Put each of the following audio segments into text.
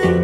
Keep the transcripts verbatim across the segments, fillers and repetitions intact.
Oh,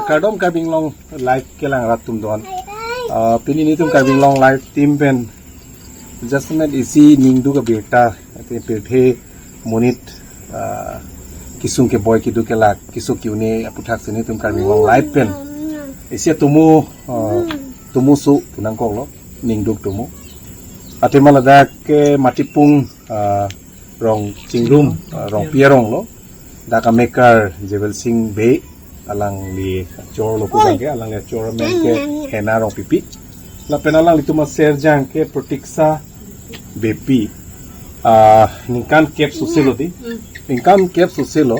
kardom Karbi Anglong live kelang rat atum don. Ah, pini nelitum Karbi Anglong live team pen jasemet isi ningduk abirta, ate pirthe monit, ah, kesung keboi keduk kelak, keso ke-une aphuthak si nelitum Karbi Anglong live pen isi atomo, ah, tomo so punang koklo, ningduk tomo. Athema ladak ke Matipung, ah, Rong Chingrum, ah, Rongpi arong lo. Dak amekar Jewel Sing Bey, alangli chor lo pu abang ke, alangli chor amen ke Hena Rongpipi. Lapen alanglitum aserjang ke Protiksa Beypi. Ah, ningkan kep sose lo di. Ningkan kep sose lo.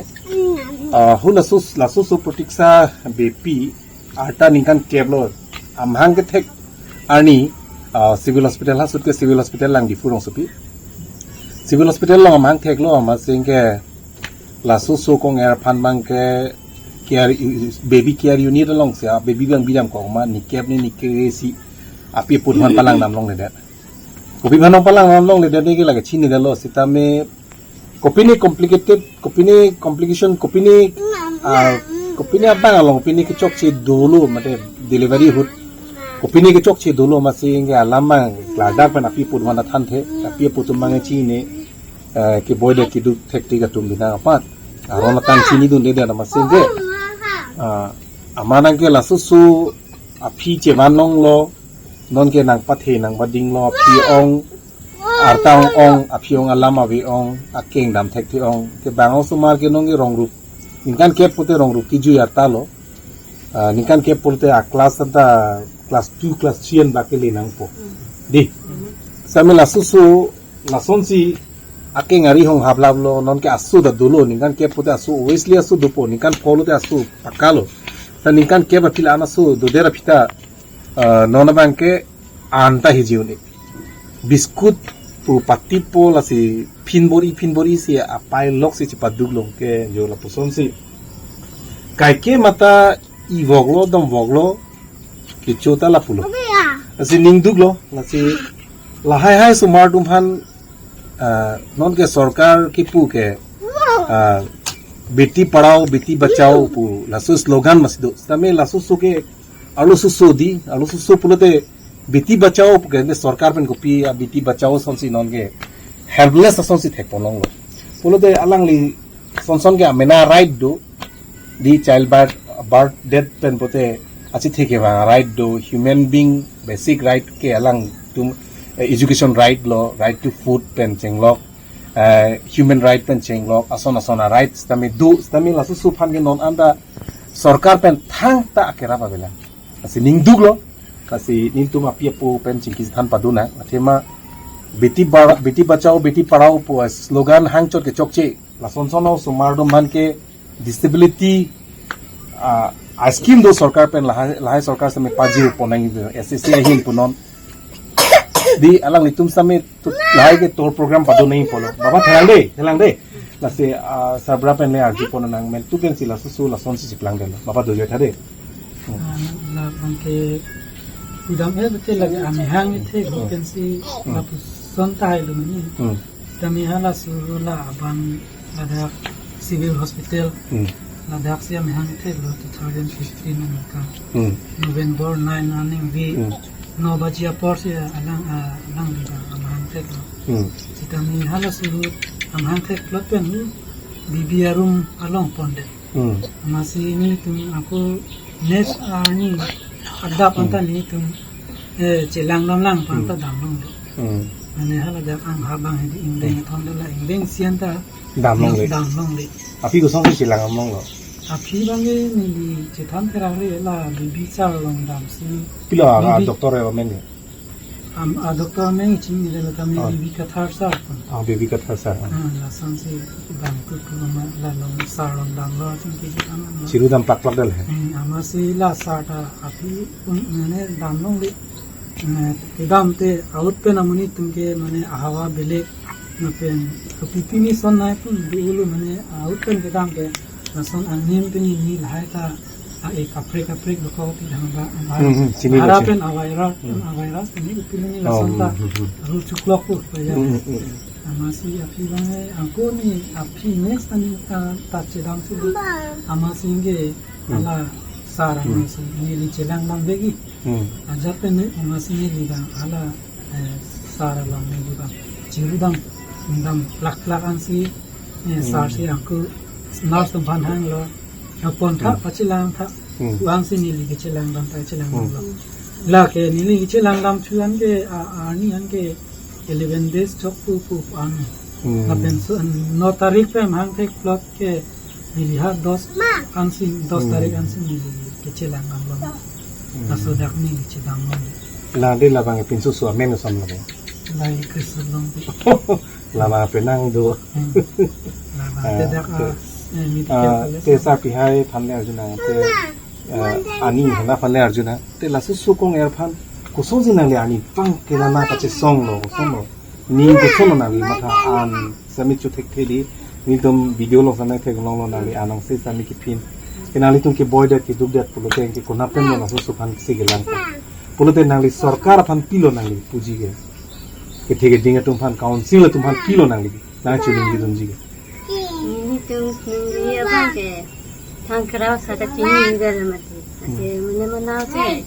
Ah, hu laso, laso so Protiksa Beypi arta ningkan kep lo. Amahang kethek arni, ah, civil hospital, ha ahut ke civil hospital lang Diphu rongsopi. Civil hospital along amahang theklo, amatsi ke laso so kong-er aphan abang ke care u-, baby care unit along si, ah, baby abang bidam kok ma, ni kep ni ni kre si api apot aphan palang dam longledet. Kopi aphan palang dam longledet neli ke lake chinidetlo, sitame kopine complicated, kopine complication, kopine, ah, kopine abang along, kopine kechokche dolo, mate delivery ahut kopine kechokche dolo, amatsi ke alam abang klardak pen api apot aphan thanthe, api apot atum abang chini, eh, keboi de keduk thektik atum binang aphan. Aron atang chinidunde de amatsi ke. Ah, amanang ke laso so aphi chevan longlo, non ke nangpathe nangbadinglo, aphi ong, arta ong ong, aphi ong alam ave ong, akeng dam thekthe ong. Kebang osomar ke non ke rong rup. Ningkan kep pute rong rup kejui arta lo. Ah, ningkan kep pute a class anta class two, class three an bak kele nangpo. Di. Sitame laso so, lasonsi akeng ari hong hablap lo, non ke aso ta dolo, ningkan kep pute aso, obviously aso dopo, ningkan pho lote aso pakka lo. Ta ningkan kep aphi la-an aso dodet aphi ta, ah, non abang ke anta hiji un-e. Biscuit pu patipo lasi phin bor-i phin bor-i si apai lok si chepaduk long ke jo lapusonsi. Kaike mata ivoklo, domvoklo, kecho ta lapulo. Lasi ningduklo, lasi lahai hai osomar atum aphan, ah, non ke sorkar kipu ke, ah, Beti Padhao, Beti Bachao pu laso slogan mas do. Sitame laso so ke arloso so di, arloso so pulote Beti Bachao pu ke sorkar pen kopi a Beti Bachao asonsi non ke helpless asonsi thekpon longlo. Pulote alangli son son ke amena right do, di child birth, birth death pen pute achithe kevang right do, human being basic right ke alangtum, eh, education right lo, right to food pen chenglok, eh, human right pen chenglok, ason ason a rights tame do, tame laso so aphan ke non anta sorkar pen thangta akerap avelang. Lasi ningduklo, lasi nelitum api apo pen chingki than padun nang, athema Beti Bar-, Beti Bachao, Beti Padhao pu slogan hangchot kechokche, lason son osomar atum aphan ke disability, ah, a scheme do sorkar pen lahai, lahai sorkar sitame pajirpon nangji, S S A ahin punon. Di alanglitum sitame tu lahai ke tour program padun nangji pulo. Baba thelang de, thelang de. Lasi, ah, sarbura pen le arjupon nang, mentu pensi laso so lasonsi cheplangdetlo. Baba dojo tha de. Ah, la abang ke pudam e bete lake amahang e the, hmm, pensi, hmm, lapuson tahai lo mani. Hmm. Sitame hala suru la abang ladak civil hospital. Hmm. Ladak si amahang theklo two thousand fifteen aningkan. Hmm. November nine aningve. Hmm. No baji apor si alang, ah, alangli abang amahang theklo. Hmm. Sitame hala suru amahang theklo pen hu baby arum along pondet. Hmm. Amatsi nelitum ako next arni adap, hmm, anta nelitum Eh, chelang dam lang pang ta Hmm. dam longle. Hmm. Mane hala jak ang ha bang hedi ingdeng Hmm. thon dala ingdeng sian ta Dam longle. dam longle. Aphi kosonsi chelang dam longlo? Aphi bang e neli chethan kerare la B B sir along damsi. Pilo a, a B B doctor e amen e? Am, a doctor amen chini le la kami Oh. B B Kathar sir. Ah, B B Kathar sir. Ah. Ah, lasonsi dam tu tu ma la long sir along damlo chini ke ji amen lo. Chiru dam plak plak dal he. Hmm, amatsi la sir ta aphi un mane dam longle. Mane kedam te ahut pen amonit atum ke mane ahawa belek lapen kopi pini son nai pun dolo mane ahut pen kedam ke lason angnim pini ni lahai ta a-e kaprek kaprek lo ko pi hang ba. Hmm, hmm, chini Hara lo, chini. pen avirus, Hmm. avirus pini kopi pini Oh, lason ta hmm, hmm, hmm. ru chuklok pu ya. Hmm, hmm, hmm. Amatsi aphi bang e angko ni aphi next ani ta ta chedam si. Amatsi ke Hmm. hala sir Hmm. amatsi neli chelang dam begi. Hmm. Ajat pen ne amatsi neli dam hala, eh, sir along neli dam. Chiru dam, dam plak plak ansi, eh, Hmm. sir si angko nurse atum aphan hanglo. Apon tha, Hmm. pachelang tha. Hmm. Pu ansi neli kechelang dam ta chelang Hmm. damlo. Lake neli kechelang dam chu an ke, a, arni an ke eleven days chok pu pu an. Hmm. Lapen so, no tarik pen hang thek plot ke neli ha dos Ma. ansi, dos Hmm. tarik ansi neli kechelang damlo. Hmm. Laso dak neli chedam longle. La de labang e pinso so amen son labang. Lahai Kristo long di. Labang penang do. Hmm. Labang Ah, te dak te, a, eh, medical ah, college. Te sir pihai aphan le arjuna te, Mama. ah, ani hana aphan le arjuna. Te laso sukong er aphan kosonsi nangli ani pang kelana kachesong lo, koson lo. Ni koson lo nangli matha an sami chu thekthe di. Nelitum video along sami theklong lo nangli an angse sami kephin. Ke nanglitum ke boy dat keduk dat pulote ke konat pen lo laso sukong aphan si kelang. Pulote nangli sorkar aphan pilo nangli puji ke. Kethe keding atum aphan council atum aphan pilo nangli. Nang chuning di dunji ke. Nelitum neli abang ke thang kerap sata chini ninggal mati. Ase Hmm. mane mana se.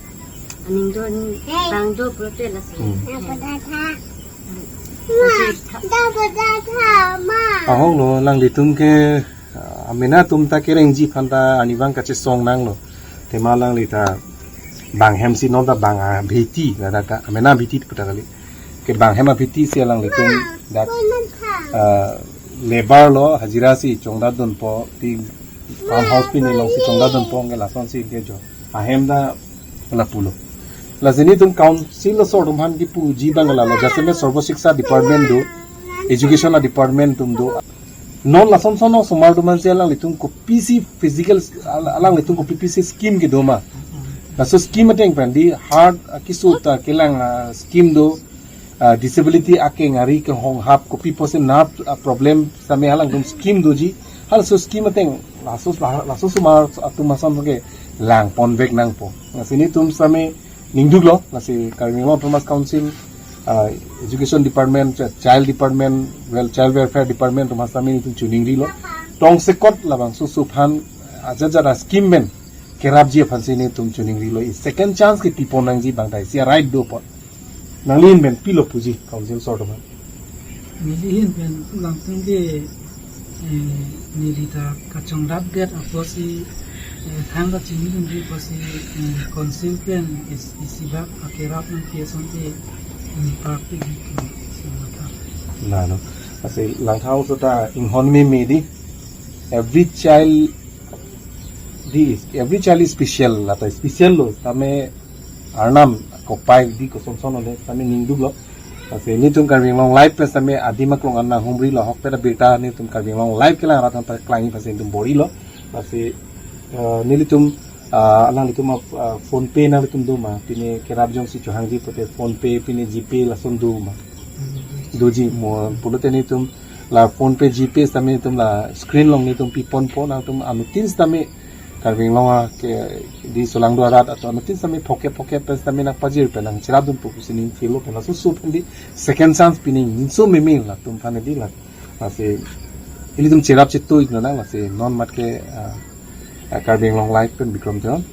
Aning do ni bang do pulote lasi. Hmm. Ase tha. Ahok lo, nanglitum ke, ah, amena atum ta kerengji aphan ta ani bang kachesong nanglo. Tema nangli ta bang hem si non ta bang abhiti, na ta amena abhiti puta kali. Ke bang hem abhiti si alanglitum dak, ah, labour lo hajira si chongdat dunpo, ti farmhouse pini along si chongdat dunpo, ke lasonsi ke jo. Ahem ta lapulo. Lasi nelitum council asor atum aphan kipuji abang lalo, jasemet Sarva Shiksha Department do, Education a Department atum do. Non lason son osomar atum aphan si alanglitum kopisi physical, al-, alanglitum kopi pisi scheme kedo ma. Laso scheme ateng pen di heart, ah, kisu ta kelang, ah, scheme do, ah, disability akeng ari kehong hap kopi pusi nerve, ah, problem sami alangtum scheme doji. Halaso scheme ateng laso, laso osomar atum ason ke langponvek nangpo. Lasi nelitum sami ningduk lo, lasi Karbi Anglong Autonomous Council, ah, Education Department, Ch-, Child Department, well, Child Welfare Department atum sami nelitum chuningri lo. Tongsekot labangso osomar aphan ajat ajat a scheme pen kerapji aphan si nelitum chuningri lo. I second chance kepipon nangji abang ta isi a right do apot. Nangli ahin pen pilo puji council asor atum aphan? Neli ahin pen pulang tangte, eh, neli ta kachongdat det apotsi, eh, thang kachini dunji apotsi, eh, council pen is-, isi bak akerap nangpi asonte, eh, party di ke, si matha. Lalo. Lasi langthang so ta inghon meme di. Every child di is, every child is special, lata special lo, tame Arnam kopai di koson son ole, tame ningduk lo. Lasi nelitum Karbi Anglong Live pen tame adim aklong an nanghumri lo, ahokpet abirta nelitum Karbi Anglong Live kelang arat aphan klangji aphan si nelitum bor-i lo. Lasi, eh, nelitum, ah, alanglitum, ah, PhonePe nanglitum do ma, pine kerap jongsi chohangji pulote PhonePe, pine GPay lason do ma. Doji mo, pulote nelitum la PhonePe, GPay tame nelitum la screen along nelitum piponpo, nangtum anuttin tame Karbi Anglong a ke di solangdo arat atum anuttin tame phokep phokep pen tame nangpajir pen nangcherap dunpo pusi ning thilo pen laso oso pen di second chance pining inso meme latum aphan di la. Lasi ilitum cherap chetu ik nang lasi non mat ke, ah, ah, Karbi Anglong Live pen Bikram Teron.